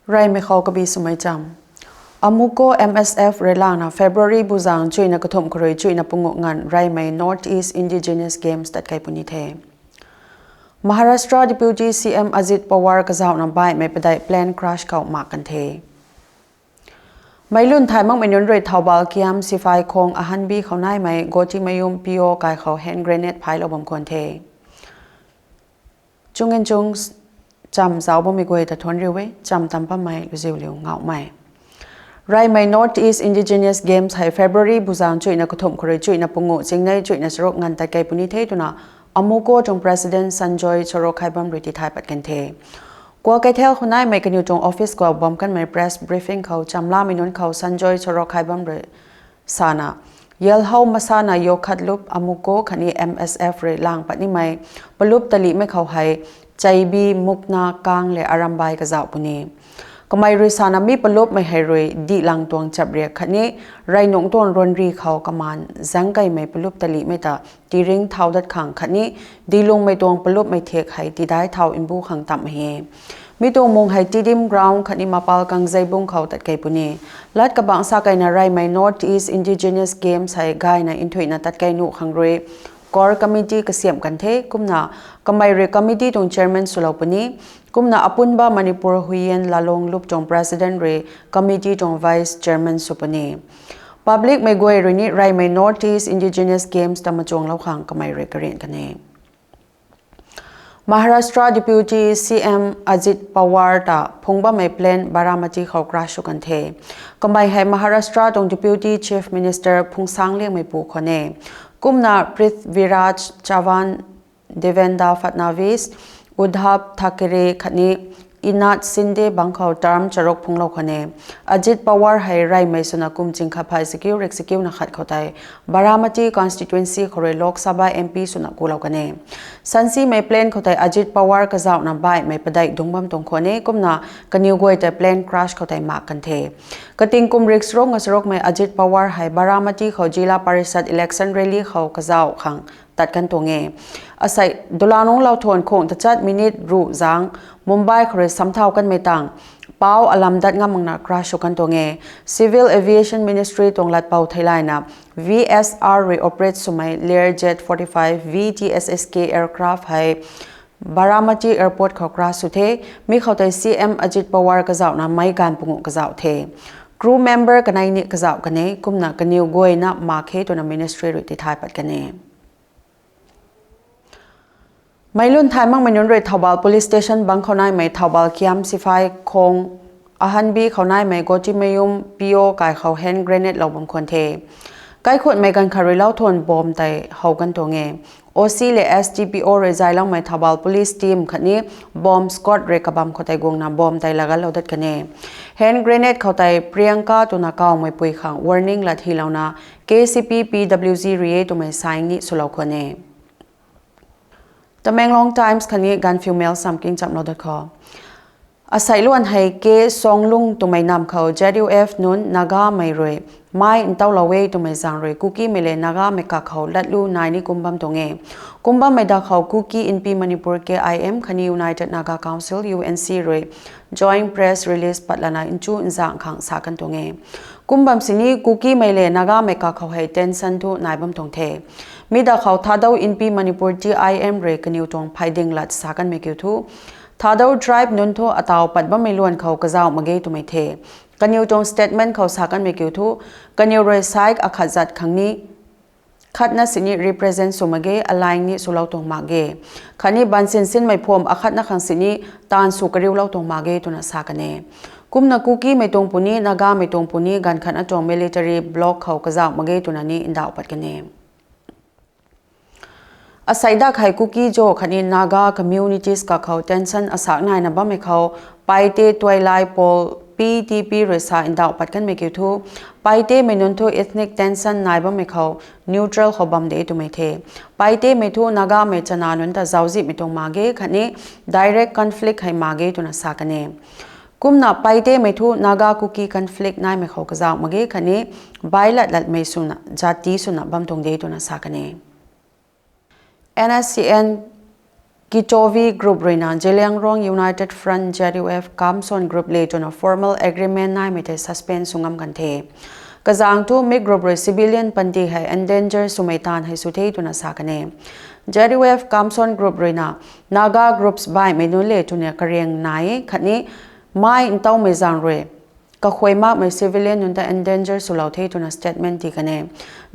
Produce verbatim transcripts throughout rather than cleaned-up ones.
Reymei khou kabi swmei cham. Amuko M S F rui langna February buzaeng chuina kathumh khou rui chuina pungu nganv reymei North East Indigenous Games tatkei puni the. Maharashtra Deputy C M Ajit Pawar kazauhna baihmei padeih plane crash khou mak kan the. Meic lun thay makmei nunc rui Thoubal Kiam Siphai khang Ahanbi khou naimei Gotimayum P O kai khou hand grenade phailou bam khwan the. Chung in chung cham zauc bammei guay ta thuanc riu e, cham tam bammei luziu liu ngauhmei. Reymei North East Indigenous Games hei February buzaeng chuina kathumh khou rui chuina pungu chingnei chuina charuk nganv tatkei puni the twna Amuko tuang President Sanjoy Chorokhaibam rui tithay pat kan the. Kua keithel khou naimei kaniw tuang office khou bam kanmei press briefing khou chamlamei nunc khou Sanjoy Chorokhaibam rui sana, yalhou masana Yokhatlup, Amuko khatni M S F rui lang patnimei palup talihmei khou hei Chaibi, Mukna, Kang le Arambai kazauh puni. Kamei rui sana mi palupmei hei rui dihlang tuang chapriak khatni rey nungc tuang ruanri khou kamaan zangc keymei palup talihmei ta tiring thau dat khang khatni dilungmei tuang palupmei thiak hei tidai thau mbu khang tamh e. Mi tuang mung hei Tidim Ground khatni Mapal Kangzeibung khou tatkei puni. Lat kabangc sa keyna reymei North East Indigenous Games hei gayna nthuihna tatkei nuh khang rui Core Committee kasiamh kan the, kumna kamei rui committee tuang chairman swlou puni, kumna Apunba Manipur Huiyan Lalong Lup tuang president rui committee tuang vice chairman sw puni. Publicmei guay rui ni reymei North East Indigenous Games ta machuanglou khang kamei rui karian kan e. Maharashtra Deputy C M Ajit Pawar ta phungc bammei plane Baramati khou crash sw kan the. Kamei hei Maharashtra tuang Deputy Chief Minister phungsang liangmei pu khwan e. Kumna Prithviraj Chavan, Devendra Fadnavis, Uddhav Thackeray khatni Eknath Shinde bangc khou term charuk phungclou khwan e. Ajit Pawar hei reymei swna kum ching khat phay zakiu rik zakiuna khat khou tei Baramati constituency khou rui Lok Sabha M P swna kulou kan e. Sansimei plane khou tei Ajit Pawar kazauhna baihmei padeih dungc bam tuang khwan e, kumna kaniw guay tei plane crash khou tei mak kan the. Kating kum rik charuk nga charukmei Ajit Pawar hei Baramati khou Zilla Parishad election rally khou kazauh khang tat kan tuang e. Asei dulanungc lauthuan khang tachat minute ruh zaeng Mumbai khou rui samthau kanmei tang pau alam dat ngam makna crash sw kan tuang e. Civil Aviation Ministry tuang latpou theilayna V S R rui operate swmei Learjet forty-five V T S S K aircraft hei Baramati Airport khou crash sw the. Mi khou tei C M Ajit Pawar kazauhna meic ganv pungu kazauh the. Crew member kanei ni kazauh kan e, kumna kaniw guayna mak khe twna ministry rui tithay pat kan e. Meic lun thay makmei nunc rui Thoubal Police Station bangc khou naimei Thoubal Kiam Siphai khang Ahanbi khou naimei Gotimayum P O kai khou hand grenade lou bam khwan the. Kaikhutmei ganv khat rui lauthuan bomb tei how kan tuang e. O C le S D P O rui zayloumei Thoubal Police Team khatni bomb squad rui kabam khou tei guangna bomb tei lagatlou dat kan e. Hand grenade khou tei Priyanka twna kawmeipui khang warning lat hylouna K C P P W G rui e twmei sign ni swlou khwan e. Tamenglong Times khatni Gaanphiu Mail samking chamlou dat khou, asei luan hei K Songlung twmei nam khou Z U F nunc Nagamei rui mai ntauhlou e twmei zaeng rui Kukimei le Nagamei kakhou latlu nai ni kum bam tuang e. Kum bammei da khou Kuki Inpi Manipur K I M khatni United Naga Council U N C rui joint press release patlana nchu nzangh khang sa kan tuang e. Kum bam sini Kukimei le Nagamei kakhou hei tension thu nai bam tuang the. Mi da khou Thadou Inpi Manipur T I M rui kaniw tuang phaiding lat sa kanmei kiu thu, Thadou tribe nunc thu ataw pat bammei luan khou kazauh mak ge twmei the. Kaniw tuang statement khou sa kanmei kiu thu, kaniw rui side akhat zat khang ni khatna sini represent sw mak ge, align ni swlou tuang mak ge. Khatni bansin sinmei phwam akhatna khang sini taanv sw kariulou tuang mak ge twna sa kan e. Kumna Kukimei tuang puni, Nagamei tuang puni ganv khatna tuang military bloc khou kazauh mak ge twna ni ndauh pat kan e. Asei dak hei Kuki-Zo khatni Naga communities kakhou tension asak naina bammei khou, Paite Twilai Pawl P T P rui sa ndauh pat kanmei kiu thu, Paitemei nunc thu ethnic tension nai bammei khou neutral khou bam de twmei the. Paitemei thu Nagamei chana nunc ta zauczihmei tuang mak ge khatni direct conflict hei mak ge twna sa kan e. Kumna Paitemei thu Naga Kuki conflict naimei khou kazauh mak ge khatni bailat latmei swna jati swna bam tuang de twna sa kan e. N S C N Kitovi group ruina Zeliangrong United Front, Z U F, Kamson group le twna formal agreement naimei tei suspend sw ngam kan the. Kazang thu mi group rui civilian panty hei endanger swmei taanv hei sw the twna sa kan e. Z U F Kamson group ruina Naga groups baihmei nunc le twna kariang nai khatni mai ntaumei zaeng rui kakhuai makmei civilian nunc ta endanger swlou the twna statement ti kan e.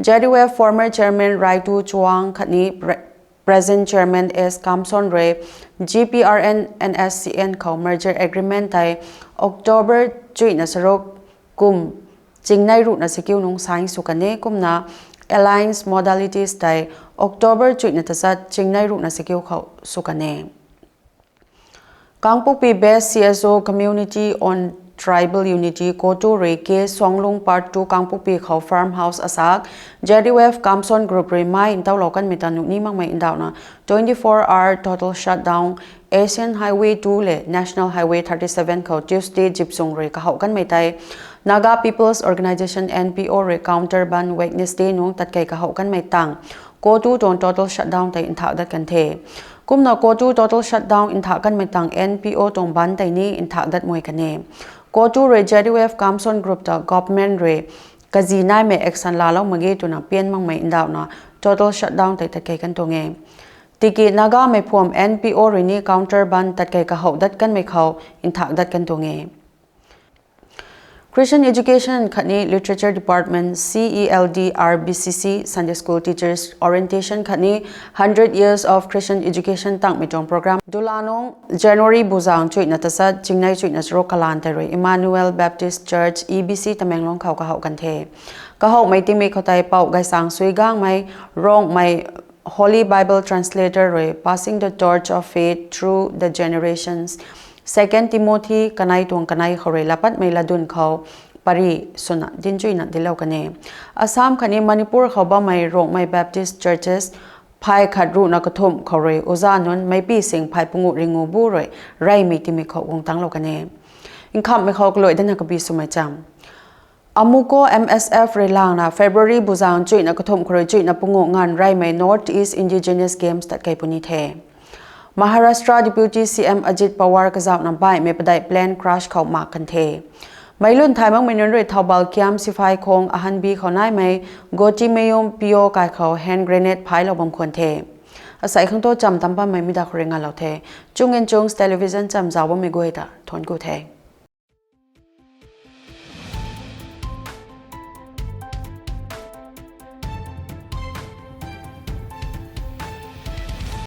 Z U F former chairman Raitu Chawang khatni pre-, present chairman S Kamson rui G P R N N S C N khou merger agreement tei October chuihna charuk kum chingnei ruhna chakiu nung sign sw kan e, kumna alliance modalities tei October chuihna tachat chingnei ruhna chakiu khou sw kan e. Kangpokpi based C S O Community on Tribal Unity, COTU rui K Suanglung Part two Kangpokpi khou farm house asak Z U F Kamson group rui mai ntauhlou kanmei ta nuh ni makmei ndauhna twenty-four hour total shutdown, Asian Highway two le National Highway thirty-seven khou Tuesday zipsung rui kahouh kanmei tei Naga People's Organisation, N P O rui counter bandh Wednesday nung tatkei kahouh kanmei tang COTU tuang total shutdown tei nthak dat kan the. Kumna COTU total shutdown nthak kanmei tang N P O tuang bandh tei ni nthak dat mei kan e. COTU rui Z U F Kamson group ta government rui kazi naimei action laalou mak ge twna pian makmei ndauhna total shutdown tei tatkei kan tuang e. Tiki Nagamei phuam N P O rui ni counter bandh tatkei kahouh dat kanmei khou nthak dat kan tuang e. Christian Education khatni Literature Department, C E L D R B C C, Sunday School Teachers Orientation khatni Hundred Years of Christian Education tangmei tuang program dulanung January buzaeng chuihna tachat chingnei chuihna charuk kalan tei rui Emmanuel Baptist Church, E B C, Tamenglong khou kahouh kan the. Kahouhmei tingmik khou tei Pou Gaisang Suigangmei, Rongmei Holy Bible Translator rui Passing the Torch of Faith Through the Generations, Second Timothy kanei tuang kanei khou rui lapatmei ladun khou pary swna dinchuina dinclou kan e. Assam khatni Manipur khou bammei Rongmei Baptist Churches phay khat ruhna kathumh khou rui uza nunc meicpi sing phay panguh ringu bu rui reymei tingmik khou guang tanglou kan e. Nkhamhmei khou kaluai dana kabi swmei cham. Amuko M S F rui langna February buzaeng chuihna kathumh khou rui chuihna panguh nganv reymei North East Indigenous Games tatkei puni the. Maharashtra Deputy C M Ajit Pawar kazauhna baihmei padeih plane crash khou mak kan the. Meic lun thay makmei nunc rui Thoubal Kiam Siphai Khong Ahanbi khou naimei Gotimeyum P O kai khou hand grenade phailou bam khwan the. Asei khang tu cham tam bammei mi da khou rui ngalou the. Chung in Chungs Television cham zauc bammei guay ta thuanc ku the.